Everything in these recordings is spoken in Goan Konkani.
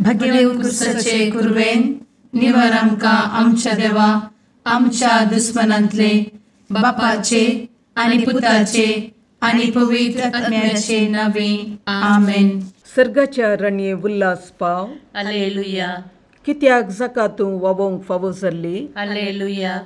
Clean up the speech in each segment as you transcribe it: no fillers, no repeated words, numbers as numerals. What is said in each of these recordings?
भगेव क्रिस्ताचे कुरवेन निवार आमकां आमच्या देवा आमच्या दुस्मनांतले बापाचे आनी पुताचे आनी पवित्र आत्म्याचे नावे आमेन. सर्गाच्या रणये उल्हास पाव. हालेलुया. कित्याक जाका तूं वावोंक फावो जाल्ली. हालेलुया.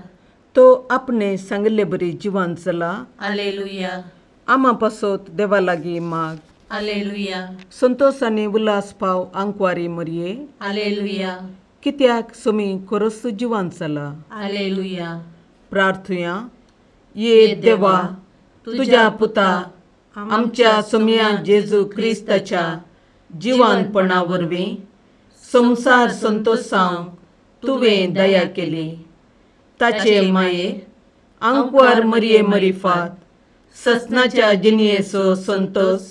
तो आपणे सांगिल्ले बरी जिवान जाला. हालेलुया. आमा पासत देवा लागीं माग. हालेलुया. संतोष आनी उल्हास पाव आंकवारी मरये. हालेलुया. कित्याक सुमी खरोच जिवान जाला. हालेलुया. प्रार्थुया. ये देवा तुज्या पुता आमच्या सुमया जेजू क्रिस्ताच्या जिवानपणा वरवीं संवसार संतोषांक तुवें दया केली. ताचे माये आंकवार मरये मरिफात ससनाच्या जिणयेचो संतोष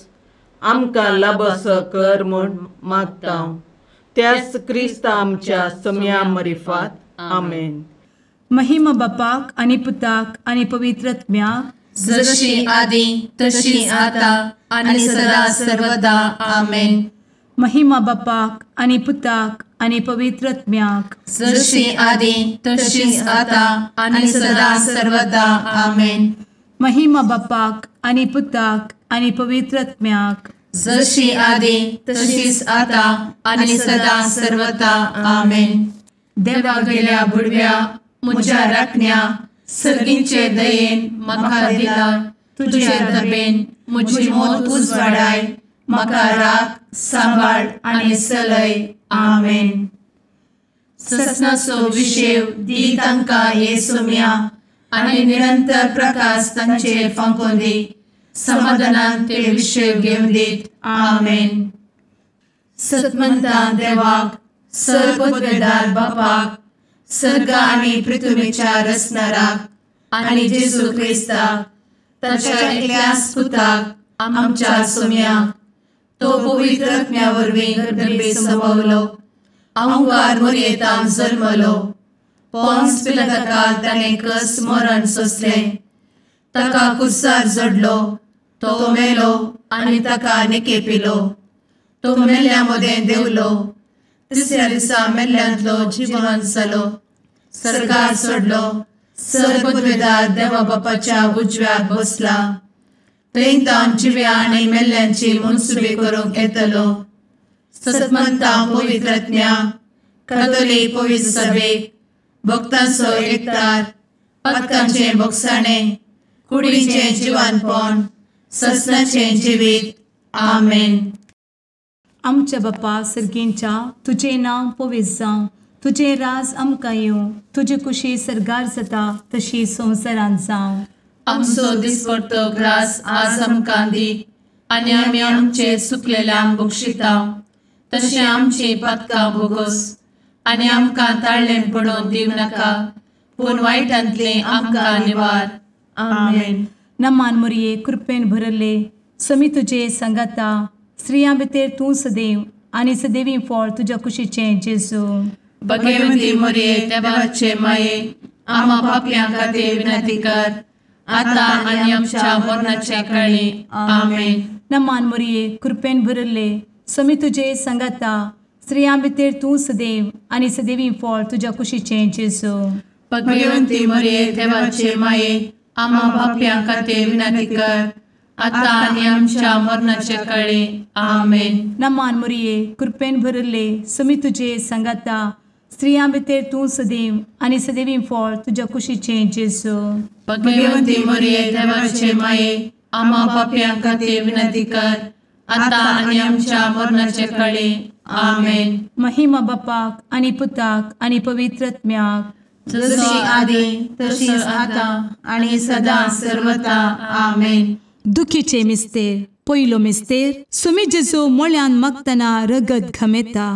आमकां लाभसो कर म्हूण मागता त्याच क्रिस्ता आमच्या सम्या मरिफात. आमेन. महिमा बापाक आनी पुताक आनी पवित्र आत्म्याक, जशी आदी तशी आता आनी सदा सर्वदा. आमेन. महिमा बापाक आनी पुताक आनी पवित्र आत्म्याक, जशी आदी तशी आता आनी सदा सर्वदा. आमेन. महिमा बापाक आनी पुताक आनी पवित्र आत्म्याक, जशी आदी तशीच आता आनी सदा सर्वदा. आमेन. देवा गेल्या बुडव्या म्हज्या राखण्या सर्गींचे दयेन म्हाका दिला तुजे दबेन म्हजी मोत उजवाडाय म्हाका राख सांबाळ आनी सलय. आमेन. ससनाचो विशेव दी तांकां हे सोम्या आनी निरंतर प्रकाश तांचेर फांकोवन दी. समाधानान ते विशेव घेवन दीत. आमेन. सतमंता देवाक सर्वपदवेदार बापाक सर्ग आनी पृथ्वीच्या रचणाराक आनी जेजू क्रिस्ताक ताच्या एकल्याच पुताक आमच्या सोम्याक तो पवित्र आत्म्या वरवीं गर्भे संभवलो आंकार मोरयेतान जल्मलो पोन्स पिलाताकाल ताणें कस मरण सोंसलें ताका कुर्सार जडलो तो मेलो आनी ताका निकेपिलो तो मेल्ल्या मदें देंवलो तिसऱ्या दिसा मेल्ल्यांतलो जिवन जालो सर्गार सोडलो सर्वपदवेदार देवा बापाच्या उजव्याक बसला थंय तावन जिव्या आनी मेल्ल्यांची मनसुबी करूंक येतलो. सतमंता पवित्र आत्म्या कातोलीक पवित्र सभेक भक्तांचो एकतार पातकांचें भोगसाणें कुडीचें जिवानपण ससनाचें जिवीत. आमेन. आमच्या बापा सर्गींच्या तुजें नांव पवित्र जावं, तुजें राज आमकां येवं, तुजी कुशी सर्गार जाता तशी संवसारांत जावं. आमचो दिसपडतो ग्रास आज आमकां दी आनी आमी आमचे सुकलेल्यांक बक्षिता तशें आमची पातकां भोगोस आनी आमकां ताळ्ळें पडोवन दिवं नाका पूण वायटांतलें आमकां निवार. आमेन. नमान मोरये कृपेन भरले समी तुजे सांगाता स्त्रियां भितर तूं सदैव आनी सदैवी फळ तुज्या कुशीचें जेजू. भगवती मोरये देवाचे माये आमा पापयां खातीर विनंती कर आता आनी आमच्या मरणाच्या काळी. आमेन. नमान मोरये कृपेन भरले समी तुजे सांगाता स्त्रियां भितर तूं सदैव आनी सदैवी फळ तुज्या कुशीचें जेजू. भगवती मोरये देवाचे माये आमा पापयां खातीर विनंती कर आता आनी आमच्या मरणाच्या काळी. आमेन. नमान मोरये कृपेन भरले समी तुजे सांगाता स्त्रियां भितर तूं सदैव आनी सदैवी फळ तुज्या कुशीचें जेजू. भगवती मोरये देवाचे माये आमा पापयां खातीर विनंती कर आता आनी आमच्या मरणाच्या काळी. आमेन. महिमा बापाक आनी पुताक आनी पवित्र आत्म्याक, जशी आदी तशीच आता आनी सदा सर्वता. आमेन. दुखीचे मिस्तेर पयलो मिस्तेर सुमी जेजू मोळ्यान मागतना रगत घमेता.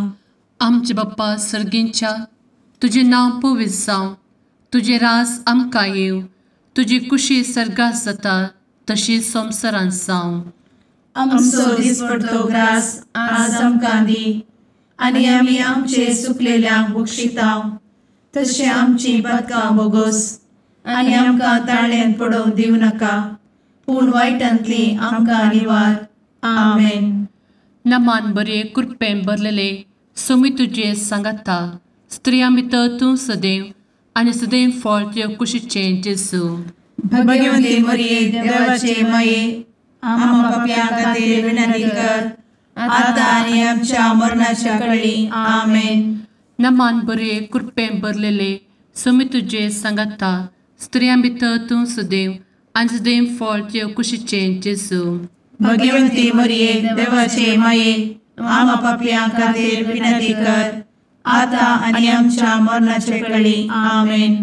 आमचे बाप्पा सर्गींच्या तुजें नांव पवित्र जावं, तुजें राज आमकां येवं, तुजी कुशी सर्गात जाता तशी संवसारांत जावं. आमचो दिसपडतो ग्रास आज आमकां दी आनी आमी आमचे सुकलेल्यांक बक्षिता तशें आमची पातकां भोगोस आनी आमकां ताळ्ळेंत पडोवन दिवं नाका पूण वायटांतली आमकां निवार. आमेन. नमान बरे कृपेन भरलेले सोमी तुजे सांगाता, स्त्रियां भितर तूं सदैव आनी सदैव फळ तुज्या कुशीचें जेजू। भगवती मरिये देवाचे माये, आम्हा पाप्यां खातीर विनंती कर, आतां आनी आमच्या मरणाच्या कळी। आमेन। नमान बरे कृपेन भरलेले, सोमी तुजे सांगाता, स्त्रियां भितर तूं सदैव आनी सदैव फळ तुज्या कुशीचें जेजू। भगवती मरिये देवाचे माये, आम्हा पाप्यां खातीर विनंती कर, आतां आनी आमच्या मरणाच्या कळी। आमेन।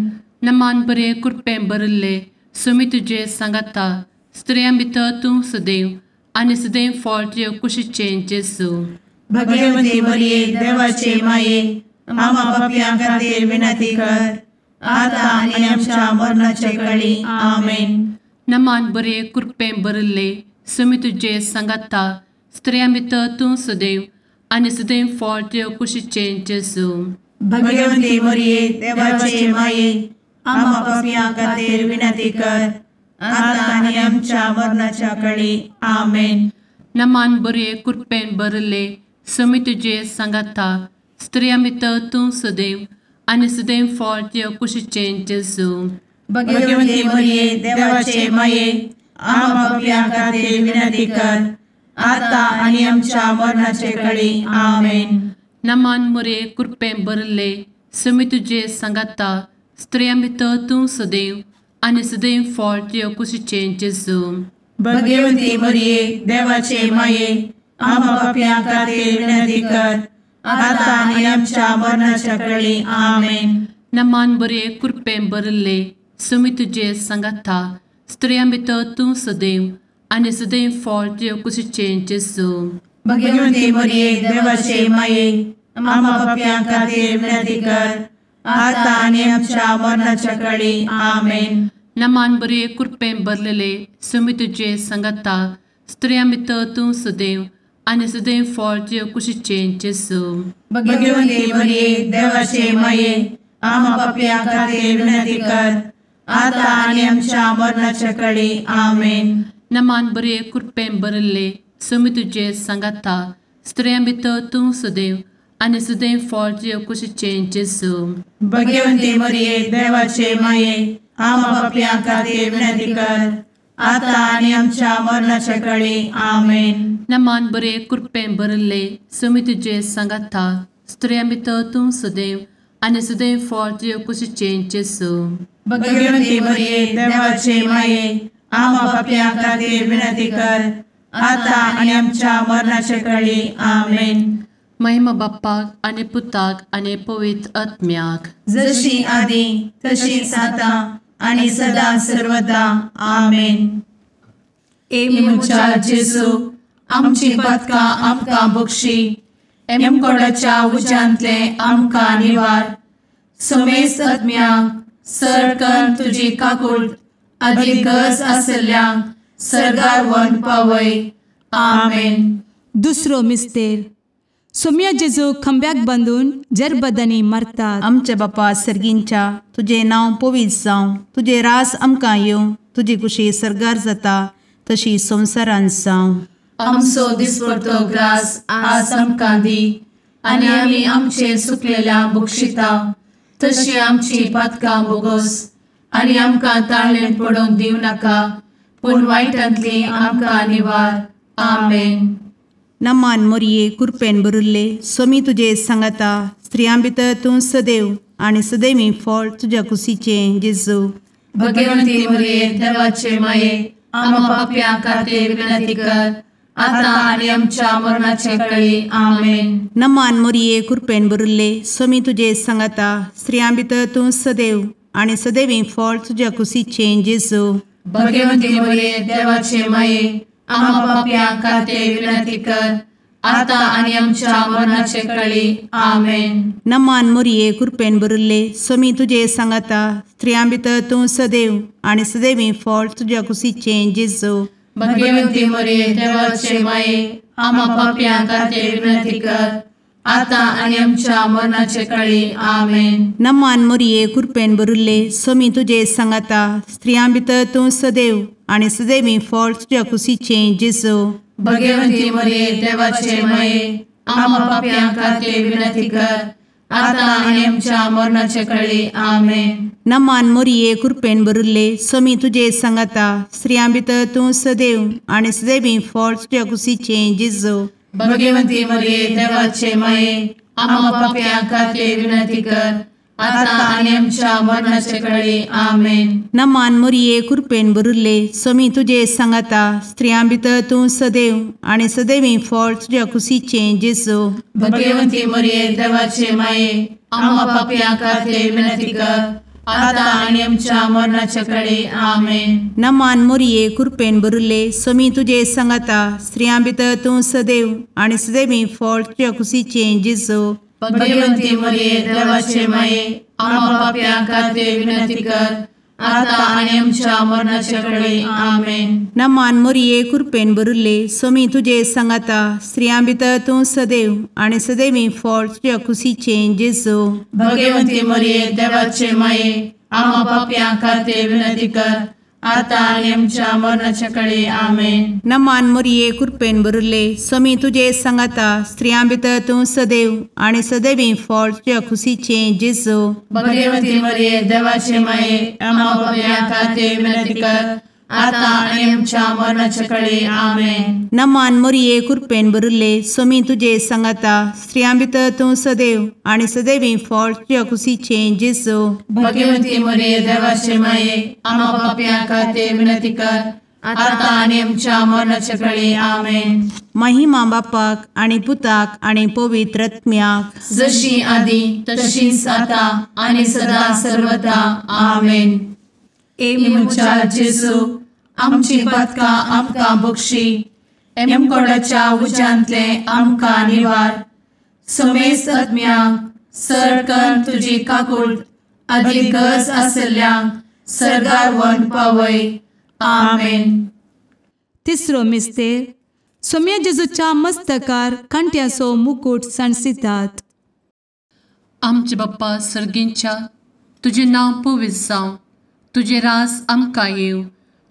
नमान बरे कृपेन भरलेले, सोमी तुजे सांगाता, स्त्रियां भितर तूं सदैव आनी सदैव फळ तुज्या कुशीचें जेजू। भगवती मरिये देवाचे माये, आम्हा पाप्यां खातीर विनंती कर, आतां आनी आमच्या मरणाच्या कळी। आमेन। नमान बरे कृपेन भरलेले, सोमी तुजे सांगाता, स्त्रियां भितर तूं सदैव आनी सदैव फळ तुज्या कुशीचें जेजू। भगवती मरिये देवाचे माये, आम्हा पाप्यां खातीर विनंती कर, आतां आनी आमच्या मरणाच्या कळी। आमेन। नमान बरे कृपेन भरलेले, सोमी तुजे सांगाता, स्त्रियां भितर तूं सदैव आनी सदैव फळ तुज्या कुशीचें जेजू। भगवती मरिये देवाचे माये, आम्हा पाप्यां खातीर विनंती कर, आतां आनी आमच्या मरणाचे कळी। आमेन। नमान मरिये कृपेन भरलेले, सोमी तुजे सांगाता, स्त्रियां भितर तूं सदैव आनी सदैव फळ तुज्या कुशीचें जेजू। भगवती मरिये देवाचे माये, आम्हा पाप्यां खातीर विनंती कर, आतां आनी आमच्या मरणाच्या कळी। आमेन। नमान बरे कृपेन भरलेले, सोमी तुजे सांगाता, स्त्रियां भितर तूं सदैव आनी सदैव फळ तुज्या कुशीचें जेजू। भगवती मरिये देवाचे माये, आम्हा पाप्यां खातीर विनंती कर, आतां आनी आमच्या मरणाच्या कळी। आमेन। नमान बरे कृपेन भरलेले, सोमी तुजे सांगाता, स्त्रियां भितर तूं सदैव आनी सदैव फळ तुज्या कुशीचें जेजू। भगवती मरिये देवाचे माये, आम्हा पाप्यां खातीर विनंती कर, आतां आनी आमच्या मरणाच्या कळी। आमेन। नमान बरे कृपेन भरलेले, सोमी तुजे सांगाता, स्त्रियां भितर तूं सदैव आनी सदैव फळ तुज्या कुशीचें जेजू। भगवती मरिये देवाचे माये, आम्हा पाप्यां खातीर विनंती कर, आतां आनी आमच्या मरणाच्या कळी। आमेन। नमान बरे कृपेन भरलेले, सोमी तुजे सांगाता, स्त्रियां भितर तूं सदैव आनी सदैव फळ तुज्या कुशीचें जेजू। भगवती मरिये देवाचे माये, आम्हा पाप्यां खातीर विनंती कर, आतां आनी आमच्या मरणाच्या कळी। आमेन। महिमा बाप्पाक आनी पुताक आनी पवित्र आत्म्याक, जशी आदी तशीच आतां आनी सदा सर्वदा। आमेन। ए म्हज्या जेजू, आमची पातकां आमकां बक्षी, एमकोडाच्या उज्यांतले आमकां निवार, समेस्त आत्म्यांक सरकन तुजी काकूट आदी गरज आशिल्ल्यांक सर्गार व्हरून पावय। आमेन। दुसरो मिस्तेर। सोम्या जेजू खंब्याक बांदून जरबदांनी मारतात। आमच्या बापा सर्गींच्या, तुजें नांव पवित्र जावं, तुजें रास आमकां येवं, तुजी कुशी सर्गार जाता तशी संवसारांत जावं। आमचो दिसपडतो ग्रास आज आमकां दी, आनी आमी आमचे सुकलेल्या बक्षिता तशी आमची पातकां बोगोस, आनी आमकां ताळेन पडोवंक दिवं नाका, पूण वायटांतली आमकां निवार। आमेन। नमान मोरये कृपेन भरिल्ले, सोमी तुजे सांगाता, स्त्रियां भितर तूं सदैव आनी सदैवी फळ तुज्या कुशीचें जेजू। भगवंती मोरये देवाचे माये, आम्हा पाप्यां खातीर विनंती कर, आतां आनी आमच्या मरणाचे कळी। आमेन। नमान मोरये कृपेन भरिल्ले, सोमी तुजे सांगाता, स्त्रियां भितर तूं सदैव आनी सदैवी फळ तुज्या कुशीचें जेजू। भगवंती मोरये देवाचे माये, आम्हा पाप्यां खातीर विनंती कर, आतां आनी आमच्या मरणाचे कळी। आमेन। नमान मोरये कृपेन भरिल्ले, सोमी तुजे सांगाता, स्त्रियां भितर तूं सदैव आनी सदैवी फळ तुज्या कुशीचें जेजू। भगवंती मोरये देवाचे माये, आम्हा पाप्यां खातीर विनंती कर, आतां आनी आमच्या मरणाचे कळी। आमेन। नमान मोरये कृपेन भरिल्ले, सोमी तुजे सांगाता, स्त्रियां भितर तूं सदैव आनी सदैवी फळ तुज्या कुशीचें जेजू। भगवंती मोरये देवाचे माये, आमा पापयां खातीर विनंती कर आतां आनी आमच्या मरणाचे कळी. आमेन. नमान मोरये कृपेन भरिल्ले स्वामी तुजे सांगाता, स्त्रियां भितर तूं सदैव आनी सदैवी फळ तुज्या कुशीचें जेजू. भगवंती मरिये देवाचे माये आमा पापयां खातीर विनंती कर आतां आनी आमच्या मरणाचे कळी. आमेन. नमान मोरये कृपेन भरिल्ले स्वामी तुजे सांगाता, स्त्रियां भितर तूं सदैव आनी सदैवी फळ तुज्या कुशीचें जेजू. भगवंती मरिये देवाचे माये आमा पापयां खातीर विनंती कर आतां आनी आमच्या मरणाचे कळी. आमेन. नमान मोरये कृपेन भरिल्ले स्वामी तुजे सांगाता, स्त्रियां भितर तूं सदैव आनी सदैवी फळ तुज्या कुशीचें जेजू. भगवंती मरिये देवाचे माये आमा पापयां खातीर विनंती कर आतां आनी आमच्या मरणाचे कळी. आमेन. नमान मोरये कृपेन भरिल्ले स्वामी तुजे सांगाता, स्त्रियां भितर तूं सदैव आनी सदैवी फळ तुज्या कुशीचें जेजू. भगवंती मरिये देवाचे माये आमा पापयां खातीर विनंती कर आतां आनी आमच्या मरणाचे कळी. आमेन. नमान मोरये कृपेन भरिल्ले स्वामी तुजे सांगाता, स्त्रियां भितर तूं सदैव आनी सदैवी फळ तुज्या कुशीचें जेजू. भगवंती मरिये देवाचे माये आमा पापयां खातीर विनंती कर आतां आनी आमच्या मरणाचे कळी. आमेन. नमान मोरये कृपेन भरिल्ले स्वामी तुजे सांगाता, स्त्रियां भितर तूं सदैव आनी सदैवी फळ तुज्या कुशीचें जेजू. भगवंती मरिये देवाचे माये आमा पापयां खातीर विनंती कर आतां आनी आमच्या मरणाचे कळी. आमेन. महिमा बापाक आनी पुताक आनी पवित्र आत्म्याक, जशी आदी तशीच आतां आनी सदा सर्वदा. आमेन. ए म्हज्या जेजू आमची पातकां आमकां बक्षी, एमकोडाच्या उज्यांतले आमकां निवार, समेस्त आत्म्यांक सरकन तुजी काकूट आदी गरज आसल्ल्यांक सर्गार व्हरून पावय. आमेन. तिसरो मिस्तेर सोम्या जेजूच्या मस्तकार कांट्याचो मुकूट सांडसितात. आमचे बाप्पा सर्गींच्या, तुजें नांव पवित्र जावं, तुजें राज आमकां येवं,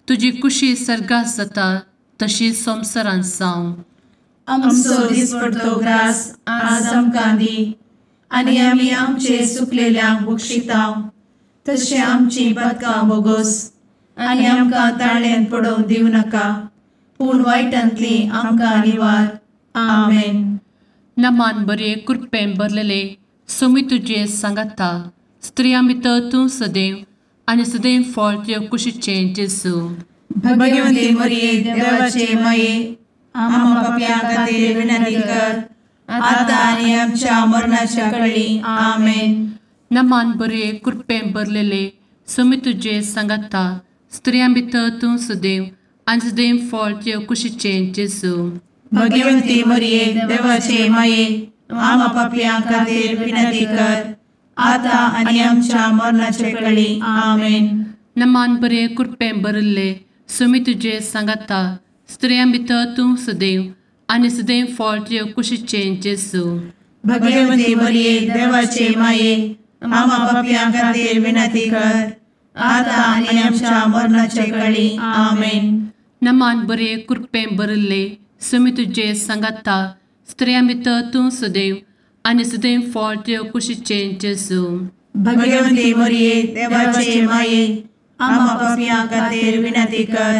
तुजी कुशी सर्गात जाता तशी संवसारांत जावं. आमचो दिसपडतो ग्रास आज आमकां दी आनी आमी आमचे सुकलेल्यांक बक्षिता तशें आमची पातकां बोगोस आनी आमकां ताळ्यांत पडोवंक दिवं नाका, पूण वायटांतली आमकां निवार. आमेन. नमान बरे कृपेन भरलेले स्वामी तुजे सांगाता, स्त्रियां भितर तूं सदैव आनी सदैव फळ तुज्या कुशीचें जेजू. भगवंती मरिये देवाचे माये आमा पापयां खातीर विनंती कर आतां आनी आमच्या मरणाच्या कळी. आमेन. नमान बरे कृपेन भरलेले स्वामी तुजे सांगाता, स्त्रियां भितर तूं सदैव आनी सदैव फळ तुज्या कुशीचें जेजू. भगवंती मरिये देवाचे माये आमा पापयां खातीर विनंती कर आतां आनी आमच्या मरणाचे कळी. आमेन. नमान बरे कृपेन भरिल्ले स्वामी तुजे सांगाता, स्त्रियां भितर तूं सदैव आनी सदैव फळ तुज्या कुशीचें जेजू. भगवंती मरिये देवाचे माये आमा पापयां खातीर विनंती कर आतां आनी आमच्या मरणाचे कळी. आमेन. नमान बरे कृपेन भरिल्ले स्वामी तुजे सांगाता, स्त्रियां भितर तूं सदैव आनी सदैव फळ तुज्या कुशीचें जेजू. भगवंती मरिये देवाचे माये आमा पापयां खातीर विनंती कर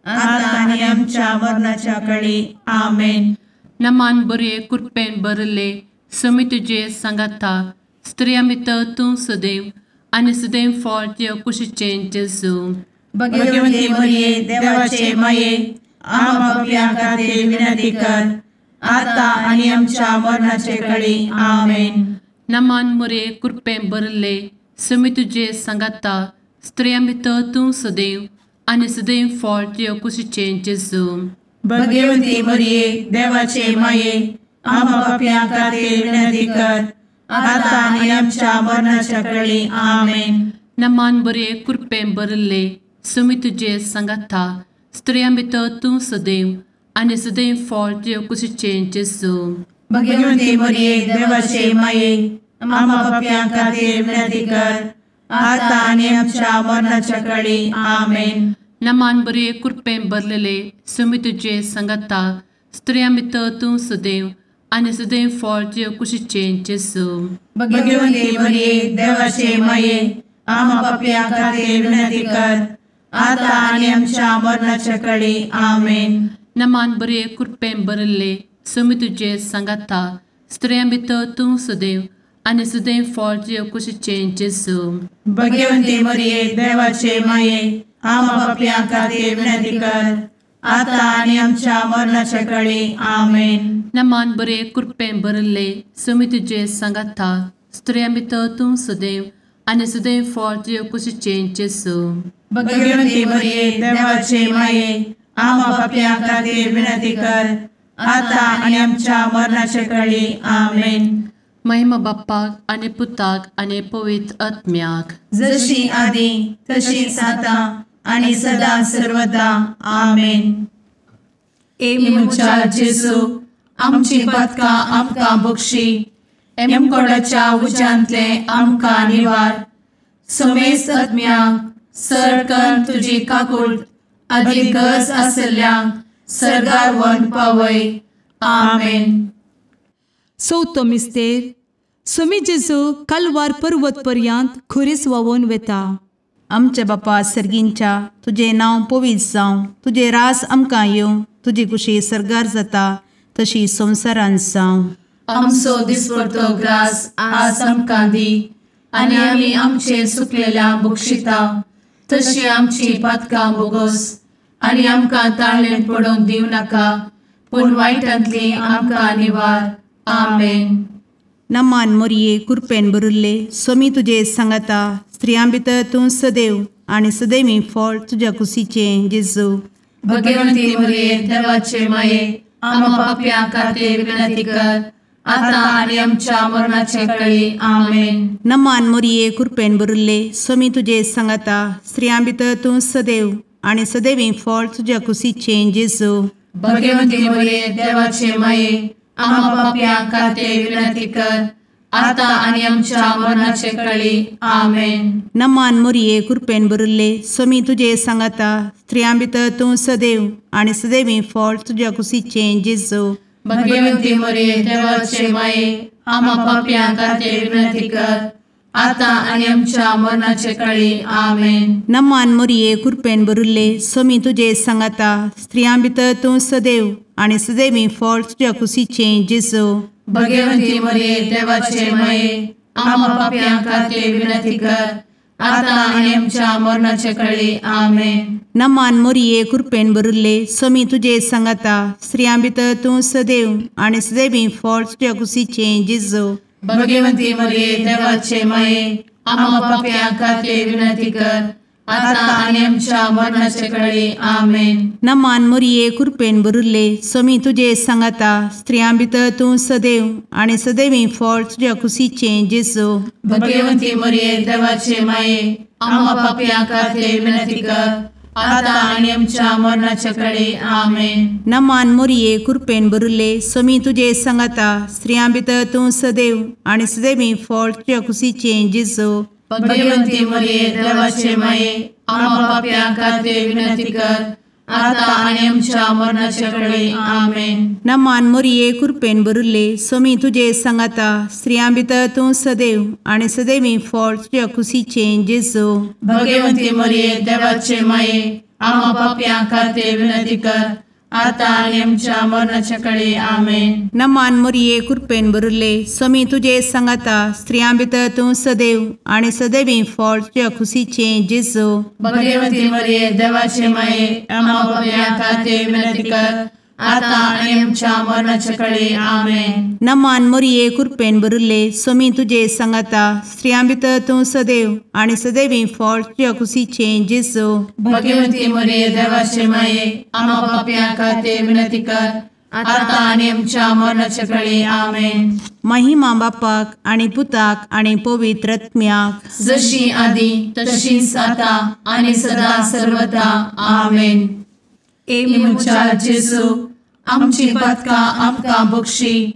आतां आनी आमच्या मरणाच्या कळी. आमेन. नमान बरे कृपेन भरिल्ले स्वामी तुजे सांगाता, स्त्रियां भितर तूं सदैव आनी सदैव फळ तुज्या कुशीचें जेजू. भगवंती मरिये देवाचे माये आमा पापयां खातीर विनंती कर आतां आनी आमच्या मरणाचे कळी. आमेन. नमान मोरे कृपेन भरिल्ले स्वामी तुजे सांगाता, स्त्रियां भितर तूं सदैव आनी सदैव फळ तुज्या कुशीचें जेजू. भगवंती मरिये देवाचे माये आमा पापयां खातीर विनंती कर आतां आनी आमच्या मरणाच्या कळी. आमेन. नमान बरे कृपेन भरिल्ले स्वामी तुजे सांगाता, स्त्रियां भितर तूं सदैव आनी सदैव फळ तुज्या कुशीचें जेजू. भगवंती मरिये देवाचे माये आमा पापयां खातीर विनंती कर आतां आनी आमच्या मरणाच्या कळी. आमेन. नमान बरे कृपेन भरलेले स्वामी तुजे सांगाता, स्त्रियां भितर तूं सदैव आनी सदैव फळ तुजे कुशीचें जेजू. भगवंती मरिये देवाचे माये, आमा पापयां खातीर विनंती कर, आतां आनी आमच्या मरणाच्या कळी. आमेन. नमान बरे कृपेन भरिल्ले, स्वामी तुजे सांगाता, स्त्रियां भितर तूं सदैव आनी सदैव फळ तुजे कुशीचें जेजू. भगवंती मरिये देवाचे माये, आमा पापयां खातीर विनंती कर, आतां आनी आमच्या मरणाच्या कळी. आमेन. नमान बरे कृपेन भरिल्ले, स्वामी तुजे सांगाता, स्त्रियां भितर तूं सदैव आनी सदैव फळ तुजे कुशीचें जेजू. भगवंती मरिये देवाचे माये, आमा पापयां खातीर विनंती कर, आतां आनी आमच्या मरणाच्या कळी. आमेन. महिमा बाप्पाक आनी पुताक आनी पवित्र आत्म्याक, जशी आदी तशीच आतां आनी सदा सर्वदा. आमेन. ए म्हज्या जेजू, आमची पातकां आमकां बक्षी, एमकोडाच्या उज्यांतले आमकां निवार, समेस्त आत्म्यांक सरकन तुजी काकूट आदी गरज आसल्ल्यांक सर्गार व्हरून पावय. आमेन. चवथो मिस्तेर. स्वामी जेजू कालवार पर्वत पर्यंत खुरीस व्हांवून वेता. आमच्या बापा सर्गींच्या, तुजें नांव पवित्र जावं, तुजें रास आमकां येवं, तुजी कुशी सर्गार जाता तशी संवसारांत जावं. आमचो दिसपडतो ग्रास आज आमकां दी, आनी आमी आमचे सुकलेल्या बक्षिता तशी आमची पातकां बोगोस, आनी आमकां ताळेन पडोवंक दिवं नाका, पूण वायटांतली आमकां निवार. आमेन. नमान मोरये कृपेन भरिल्ले, स्वामी तुजे सांगाता, स्त्रियां भितर तूं सदैव आनी सदैवी फळ तुज्या कुशीचें जेजू. भगवंती मरिये देवाचे माये, आमा पापयां खातीर विनंती कर, आतां आनी आमच्या मरणाचे कळी. आमेन. नमान मोरये कृपेन भरिल्ले, स्वामी तुजे सांगाता, स्त्रियां भितर तूं सदैव आनी सदैवी फळ तुज्या कुशीचें जेजू. भगवंती मरिये देवाचे माये, आमा पापयां खातीर विनंती कर, आतां आनी आमच्या मरणाचे कळी. आमेन. नमान मोरये कृपेन भरिल्ले, स्वामी तुजे सांगाता, स्त्रियां भितर तूं सदैव आनी सदैवी फळ तुज्या कुशीचें जेजू. भगवंती मरिये देवाचे माये, आमा पापयां खातीर विनंती कर, आतां आनी आमच्या मरणाचे कळी. आमेन. नमान मोरये कृपेन भरिल्ले, स्वामी तुजे सांगाता, स्त्रियां भितर तूं सदैव आनी सदैवी फळ तुज्या कुशीचें जेजू. भगवंती मरिये देवाचे माये, आमा पापयां खातीर विनंती कर, आतां आनी आमच्या मरणाचे कळी. आमेन. नमान मोरये कृपेन भरिल्ले, स्वामी तुजे सांगाता, स्त्रियां भितर तूं सदैव आनी सदैवी फळ तुज्या कुशीचें जेजू. भगवंती मरिये देवाचे माये, आमा पापयां खातीर विनंती कर, आतां आनी आमच्या मरणाचे कळी. आमेन. नमान मोरये कृपेन भरिल्ले, स्वामी तुजे सांगाता, स्त्रियां भितर तूं सदैव आनी सदैवी फळ तुज्या कुशीचें जेजू. भगवंती मरिये देवाचे माये, आमा पापयां खातीर विनंती कर, आतां आनी आमच्या मरणाचे कळी. आमेन. नमान मोरये कृपेन भरिल्ले, स्वामी तुजे सांगाता, स्त्रियां भितर तूं सदैव आनी सदैवी फळ तुज्या कुशीचें जेजू. भगवंती मरिये देवाचे माये, आमा पापयां खातीर विनंती कर, आतां आनी आमच्या मरणाचे कळी. आमेन. नमान मोरये कृपेन भरिल्ले, स्वामी तुजे सांगाता, स्त्रियां भितर तूं सदैव आनी सदैवी फळ तुज्या कुशीचें जेजू. भगवंती मरिये देवाचे माये, आमा पापयां खातीर विनंती कर, आतां आनी आमच्या मरणाचे कळी. आमेन. नमान मोरये कृपेन भरिल्ले, स्वामी तुजे सांगाता, स्त्रियां भितर तूं सदैव आनी सदैवी फळ तुज्या कुशीचें जेजू. भगवंती मरिये देवाचे माये, आमा पापयां खातीर विनंती कर, आतां आनी आमच्या मरणाचे कळी. आमेन. नमान मोरये कृपेन भरिल्ले, स्वामी तुजे सांगाता, स्त्रियां भितर तूं सदैव आनी सदैवी फळ तुज्या कुशीचें जेजू. भगवंती मरिये देवाचे माये, आमा पापयां खातीर विनंती कर, आतां आनी आमच्या मरणाचे कळी. आमेन. महिमा बापाक आनी पुताक आनी पवित्र आत्म्याक, जशी आदी तशीच आतां आनी सदा सर्वदा. आमेन. ए म्हज्या जेजू, आमची पातकां आमकां बक्षी,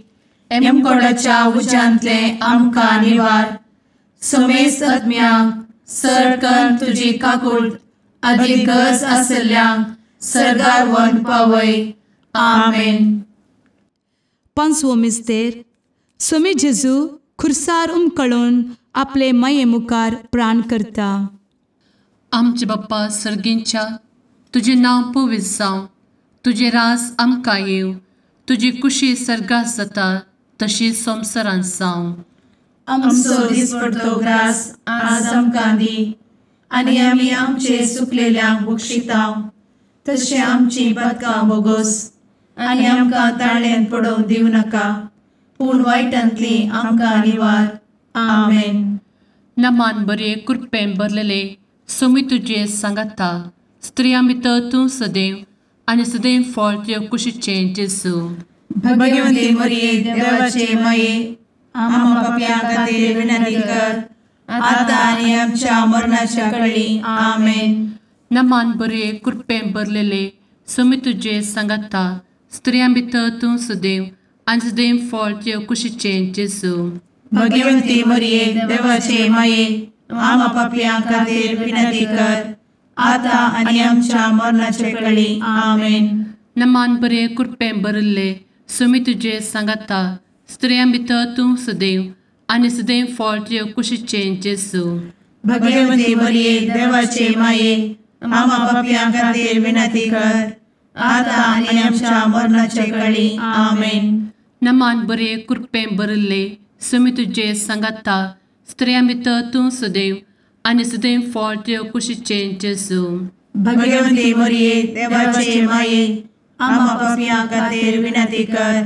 एमकोडाच्या उज्यांतले आमकां निवार, समेस्त आत्म्यांक सरकन तुजी काकूट आदी गरज आसल्ल्यांक सर्गार व्हरून पावय. आमेन. पांचवो मिस्तेर. सोमी जेजू खुर्सार उमकळून आपले माये मुखार प्राण करता. आमचे बाप्पा सर्गींच्या, तुजें नांव पवित्र जावं, तुजें राज आमकां येवं, तुजी कुशी सर्गात जाता तशी संवसारांत जावं. आमचो दिसपडतो ग्रास आज आमकां दी आनी आमी आमचे सुकलेल्यांक बक्षिता तशें आमची पातकां बोगोस आनी आमकां ताळ्यांत पडोवंक दिवं नाका, पूण वायटांतली आमकां निवार. आमेन. नमान बरे कृपेन भरलेले सोमी तुजे सांगाता, स्त्रियां भितर तूं सदैव आनी सदैव फळ तुज्या कुशीचें जेजू. भगवंती मरिये देवाचे माये, आम्हा पापयां खातीर विनंती कर आतां आनी आमच्या मरणाच्या कळी. आमेन. नमान बरे कृपेन भरलेले सोमी तुजे सांगाता, स्त्रियां भितर तूं सदैव आनी सदैव फळ तुज्या कुशीचें जेजू. भगवंती मरिये देवाचे माये, आम्हा पापयां खातीर विनंती कर आतां आनी आमच्या मरणाचे कळी. आमेन. नमान बरे कृपेन भरिल्ले सोमी तुजे सांगाता, स्त्रियां भितर तूं सदैव आनी सदैव फळ तुज्या कुशीचें जेजू. भगवंती मरिये देवाचे माये, आम्हा पापयां खातीर विनंती कर आतां आनी आमच्या मरणाचे कळी. आमेन. नमान बरे कृपेन भरिल्ले सोमी तुजे सांगाता, स्त्रियां भितर तूं सदैव आनी सदैव फळ तुज्या कुशीचें जेजू. भगवंती मरिये देवाचे माये, आम्हा पापयां खातीर विनंती कर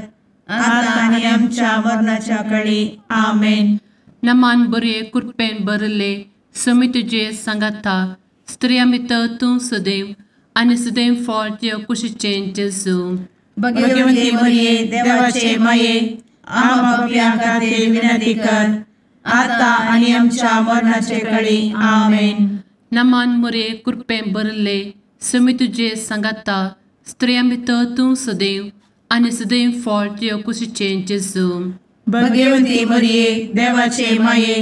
आतां आनी आमच्या मरणाच्या कळी. आमेन. नमान बरे कृपेन भरिल्ले सोमी तुजे सांगाता, स्त्रियां भितर तूं सदैव आनी सदैव फळ तुज्या कुशीचें जेजू. भगवंती मरिये देवाचे माये, आम्हा पापयां खातीर विनंती कर आतां आनी आमच्या मरणाचे कळी. आमेन. नमान मरिये कृपेन भरिल्ले सोमी तुजे सांगाता, स्त्रियां भितर तूं सदैव आनी सदैव फळ तुज्या कुशीचें जेजू. भगवंती मरिये देवाचे माये,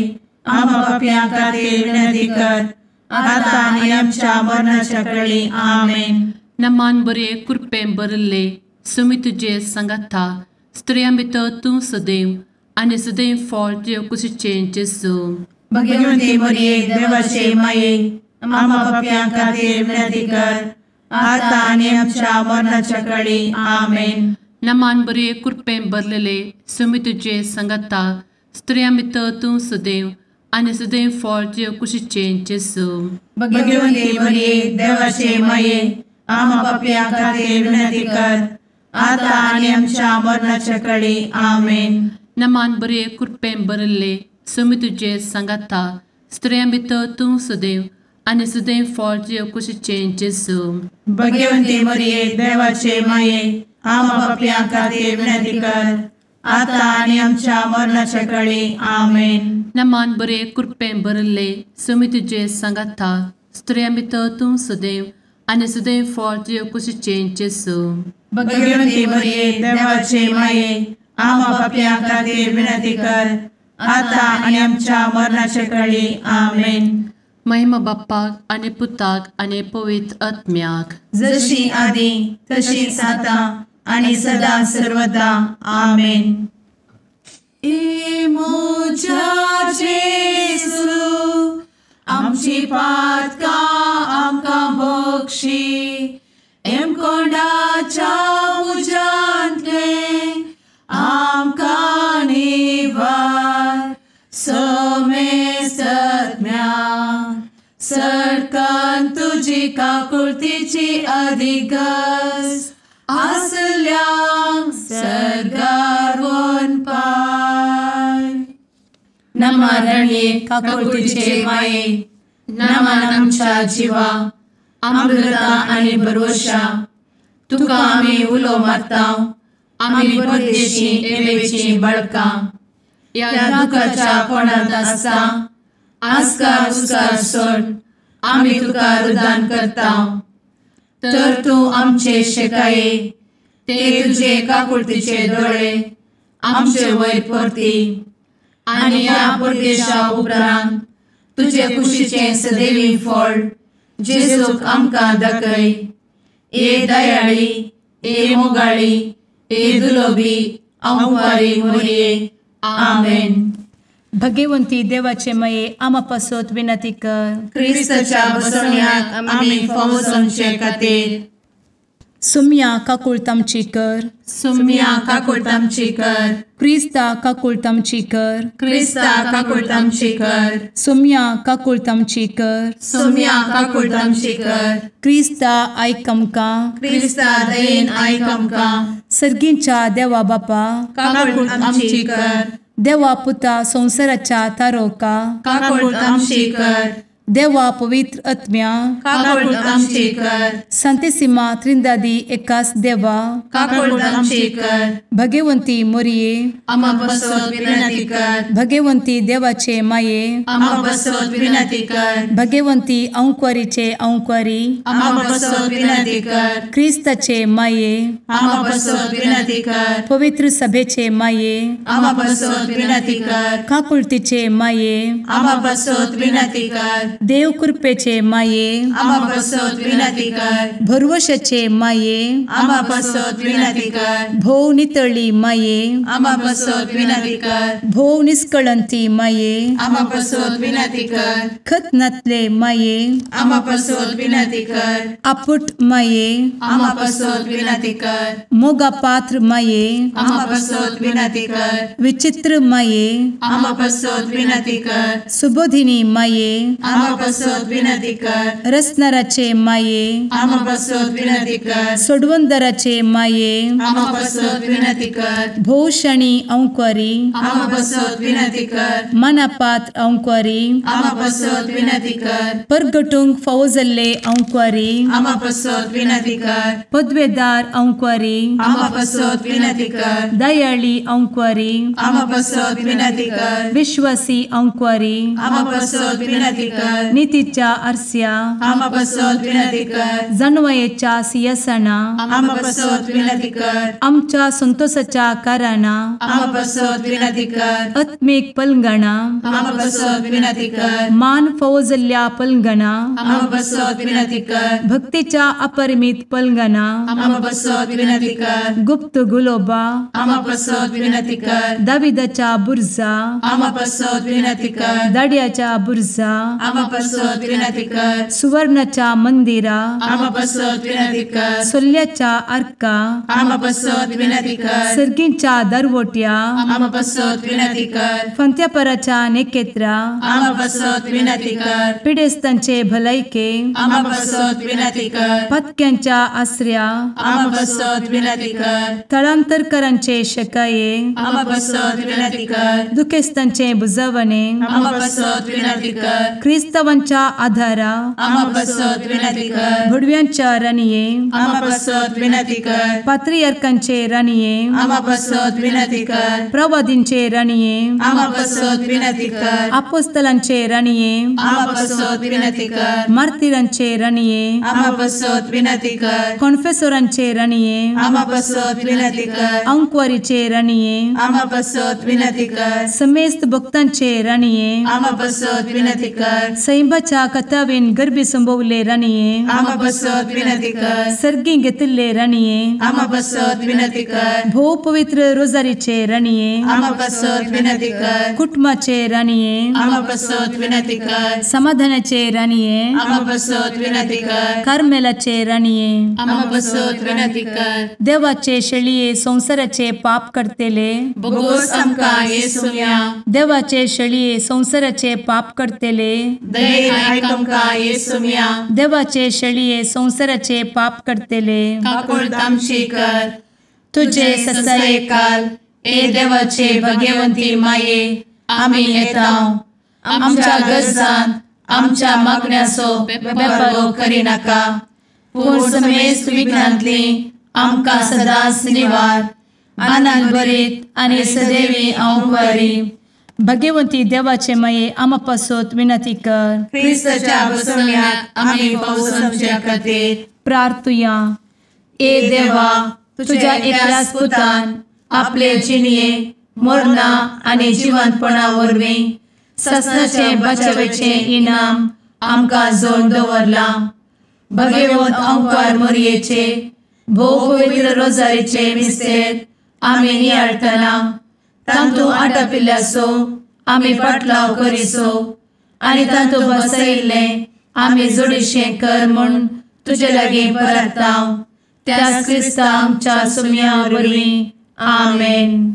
आम्हा पापयां खातीर विनंती कर आतां आनी आमच्या मरणाच्या कळी. आमेन. नमान बरे कृपेन भरिल्ले सोमी तुजे सांगाता, स्त्रियां भितर तूं सदैव आनी सदैव फळ तुज्या कुशीचें जेजू. भगवंती मरिये देवाचे माये, आम्हा पापयां खातीर विनंती कर आतां आनी आमच्या मरणाच्या कळी. आमेन. नमान बरे कृपेन भरलेले सोमी तुजे सांगाता, स्त्रियां भितर तूं सदैव आनी सदैव फळ तुज्या कुशीचें जेजू. भगवंती मरिये देवाचे माये, आम्हा पापयां खातीर विनंती कर आतां आनी आमच्या मरणाच्या कळी. आमेन. नमान बरे कृपेन भरिल्ले सोमी तुजे सांगाता, स्त्रियां भितर तूं सदैव आनी सदैव फळ तुज्या कुशीचें जेजू. भगवंती मरिये देवाचे माये, आम्हा पापयां खातीर विनंती कर आतां आनी आमच्या मरणाच्या कळी. आमेन. नमान बरे कृपेन भरिल्ले सोमी तुजे सांगाता, स्त्रियां भितर तूं सदैव आनी सदैव फळ तुज्या कुशीचें जेजू. भगवंती मरिये देवाचे माये, आम्हा पापयां खातीर विनंती कर आतां आनी आमच्या मरणाच्या कळी. आमेन. महिमा बाप्पाक आनी पुताक आनी पवित्र आत्म्याक, जशी आदी तशीच आतां आनी सदा सर्वदा. आमेन. ए म्हज्या जेजू, आमची पातकां आमकां बक्षी, एमकोंडाच्या उज्यांतले आमकां निवार. समेस्तज्ञा सरकान तुजी काकुळतीची अधिगस आसल्यांक सर्गार वनपाय. नमरणये काकुळतीचे माये, नमन आमच्या जिवा, अमृता आनी भरवशा, तुका आमी उलो मारता, आमी परदेशी एवेची बळकां, ह्या दुखाच्या कोणांत आसता आस्कार उस्कार सोड आमी तुका रुदान करता. तर तूं आमचे शेकाये, ते तुजे काकुळतीचे दोळे आमचे वयर परती आनी ह्या परदेशा उपरांत तुजे कुशीचें सदैवी फळ जेजूक आमकां दाखय. ए दयाळी, ए मोगाळी, ए दुलोबी आंवकारी मोरये. आमेन. भगवंती देवाचे माये आमा पासत विनंती कर. क्रिस्ताच्या बसवण्याक आमी फावो जावचे खातीर. सुम्या काकुळतामची कर. सुम्या काकुळतामची कर. क्रिस्ता काकुळतामची कर. क्रिस्ता काकुळतामची कर. सुम्या काकुळतामची कर. सुम्या काकुळतामची कर. क्रिस्ता आयक आमकां. क्रिस्ता दयेन आयक आमकां. सर्गींच्या देवा बापा काकुळतामची कर. देवा पुता संवसाराच्या तारोका काकुळतामची कर. देवा पवित्र आत्म्या काकुळतामची कर. संतेसिमा त्रिंदादी एकास देवा काकुळतामची कर. भगवंती मोरये आमा पासत विनंती कर. भगवंती देवाचे माये आमा पासत विनंती कर. भगवंती अंकुरीचे अंकुरी आमा पासत विनंती कर. क्रिस्ताचे माये आमा पासत विनंती कर. पवित्र सभेचे माये आमा पासत विनंती कर. काकुळतीचे माये आमा पासत विनंती कर. देव कृपेचे माये आमा पासत विनंती कर. भरवशाचे माये आमा पासत विनंती कर. भोव नितळी माये आमा पासत विनंती कर. भोव निष्कळंती माये आमा पासत विनंती कर. खतनातले माये आमा पासत विनंती कर. आपुट माये आमा पासत विनंती कर. मोगा पात्र माये आमा पासत विनंती कर. विचित्र माये आमा पासत विनंती कर. सुबोधिनी माये आमा पासत विनंती कर. रसनाराचे माये आमा पासत विनंती कर. सोडवंदराचे माये आमा पासत विनंती कर. भोवशणी अंकुरी आमा पासत विनंती कर. मनापात्र अंकुरी आमा पासत विनंती कर. परगटूंक फावो जाल्ले अंकुरी आमा पासत विनंती कर. पदवेदार अंकुरी आमा पासत विनंती कर. दयाळी अंकुरी आमा पासत विनंती कर. विश्वासी अंकुरी आमा पासत विनंती कर. नितीच्या आरस्या आमा पासत विनंती कर. जानवयेच्या सिंहासना आमा पासत विनंती कर. आमच्या संतोषाच्या कारणा आमा पासत विनंती कर. आत्मीक पलंगणा आमा पासत विनंती कर. मान फावो जाल्ल्या पलंगणा आमा पासत विनंती कर. भक्तीच्या अपरिमित पलंगणा आमा पासत विनंती कर. गुप्त गुलोबा आमा पासत विनंती कर. दाविदाच्या बुर्जा आमा पासत विनंती कर. दाड्याच्या बुर्जा आमा पासत विनंती कर. सुवर्णाच्या मंदिरा आमा पासत विनंती कर. सोल्ल्याच्या आर्का आमा पासत विनंती कर. सर्गींच्या दरवट्या आमा पासत विनंती कर. फंत्यापराच्या नेकेत्रा आमा पासत विनंती कर. पिडेस्तांचे भलायके आमा पासत विनंती कर. पत्क्यांच्या आसऱ्या आमा पासत विनंती कर. थळांतरकरांचे शकाये आमा पासत विनंती कर. दुखेस्तांचे बुजवणे आमा पासत विनंती कर. क्रिस्तावांच्या आधारा आमा पासत विनंती कर. भुडव्यांच्या राणये आमा पासत विनंती कर. पात्रियार्कांचे राणये आमा पासत विनंती कर. प्रवादींचे राणये आमा पासत विनंती कर. आपोस्तलांचे राणये आमा पासत विनंती कर. मार्तिरांचे राणये आमा पासत विनंती कर. कॉन्फेसोरांचे राणये आमा पासत विनंती कर. अंकुवारीचे राणये आमा पासत विनंती कर. समेस्त भक्तांचे राणये आमा पासत विनंती कर. सैंबाच्या कथावेन गर्भी संभवले राणये आमा पासत विनंती कर. सर्गी घेतिल्ले राणये आमा पासत विनंती कर. भोव पवित्र रोजारीचे राणये आमा पासत विनंती कर. कुटुंबाचे राणये आमा पासत विनंती कर. समाधानाचे राणये आमा पासत विनंती कर. कार्मेलाचे राणये आमा पासत विनंती कर. देवाचे शेळये संवसाराचे पाप करतेले बोगोस आमकां येसुम्या देवाचे शेळये संवसाराचे पाप करतेले दयेन आयक आमकां येसुम्या देवाचे शेळये संवसाराचे पाप करतेले काकुळतामची कर. तुझे ससायेकाल ए देवाचे भगवंती माये आमी येता आमच्या गरजांत आमच्या मागण्याचो बेपारो करिनाका पूण समेस्त विघ्नांतली आमकां सदांच निवार आनंद भरीत आनी सदैवी अंकुरी. भगवंती देवाचे माये आमा पासत विनंती कर. क्रिस्ताच्या बसवण्याक आमी फावो जावचे खातीर प्रार्थुया. ए देवा तुझ्या एकल्याच पुतान आपले जिणये मरणा आनी जिवंतपणा वरवीं ससनाचें बचावेचें इनाम आमकां जोड दवरलां. भगवंत अंकार मोरयेचे भोव पवित्र रोजारीचे मिस्तेर आमी नियाळटना तांतू आटापिल्ल्याचो आमी पाटलाव करिसो आनी तांतू बसयिल्लें आमी जोडीशें कर म्हूण तुजे लागीं परता त्याच क्रिस्ता आमच्या सुम्या वरवीं. आमेन.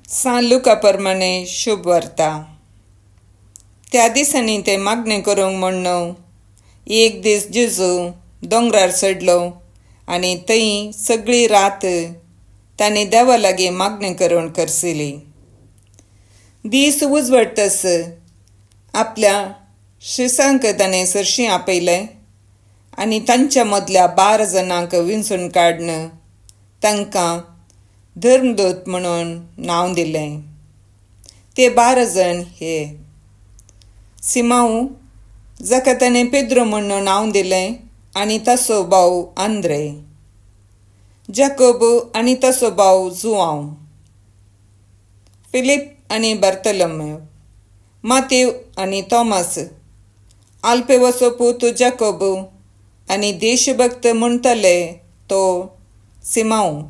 सान लुका प्रमाणे शुभ वार्ता. त्या दिसांनी ते मागणें करूंक म्हण्ण एक दीस जेजू दोंगरार चडलो आनी थंय सगळी रात ताणें देवा लागीं मागणें करून करसिली. दीस उजवाडतस आपल्या शिसांक ताणें सरशीं आपयलें आनी तांच्या मदल्या 12 जाणांक विंचून काडून तांकां धर्मदूत म्हणून नांव दिलें. ते 12 जाण हे: सिमांव, जाका ताणें पेद्रो म्हणून नांव दिलें आनी ताचो भाव आंद्रे, जाकोब आनी ताचो भाव जुआंव, फिलीप आनी बार्तोलोमेव, मातेव आनी थॉमस, आल्पेवाचो पूत जाकोब आनी देशभक्त म्हणटाले तो सिमांव,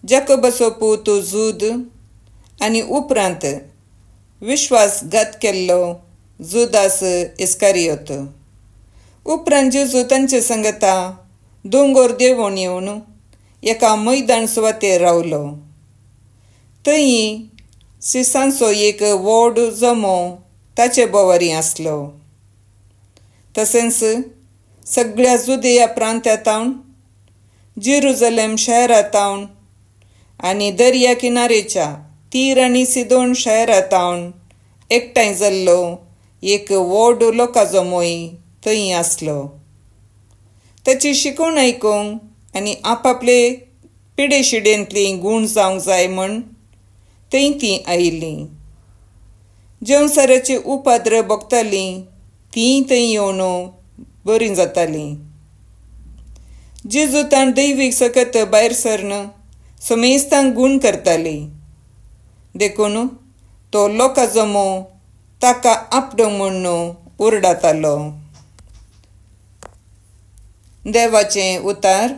जाकोबाचो पूत जूद आनी उपरांत विश्वासघात केल्लो जुदास इस्कारियोत. उपरांत जेजू तांचे संगता दोंगोर देंवोन येवन एका मैदान सुवातेर रावलो. थंय शिसांचो एक व्हड जमो ताचे भोंवरी आसलो. तशेंच सगळ्या जुदेया प्रांतांत, जेरुजलेम शहरांत आनी दर्या किनारेच्या तीर आनी सिदोन शहरांत एकठांय जाल्लो एक व्हड लोकां जमोय थंय आसलो. ताची शिकवण आयकूंक आनी आपापले पिडेशिडेंतली गूण जावंक जाय म्हूण थंय तीं आयिल्लीं. जेवसाराचे उपाद्र भोगतालीं तीं थंय येवन बरीं जातालीं. जेजूतान दैवीक सकत भायर सरन समेस्तांक गूण करताली. देखून तो लोकां जमो ताका आपडूंक म्हूण उरडातालो. देवाचें उतार.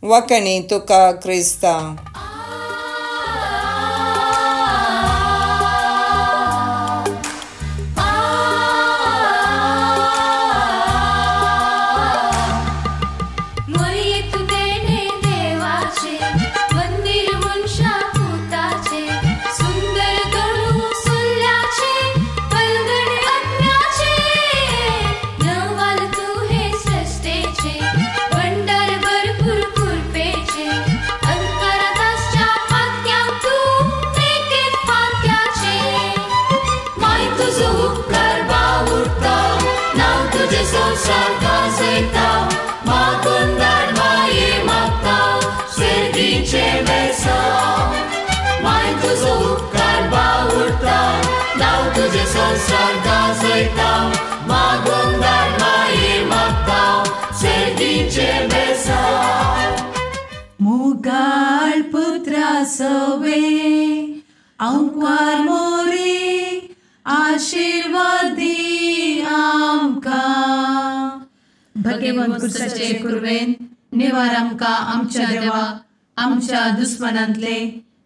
वाखाणी तुका क्रिस्ता. मुगाळ पुत्रा सवे आंकवार मोरे आशीर्वादी आमकां. भगवंत कुर्साचे कुर्वेन निवार आमकां आमच्या देवा आमच्या दुस्मनांतले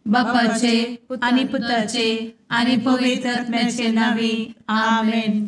बापाचे आनी पुताचे आनी पवित्र आत्म्याचे नांवी. आमेन.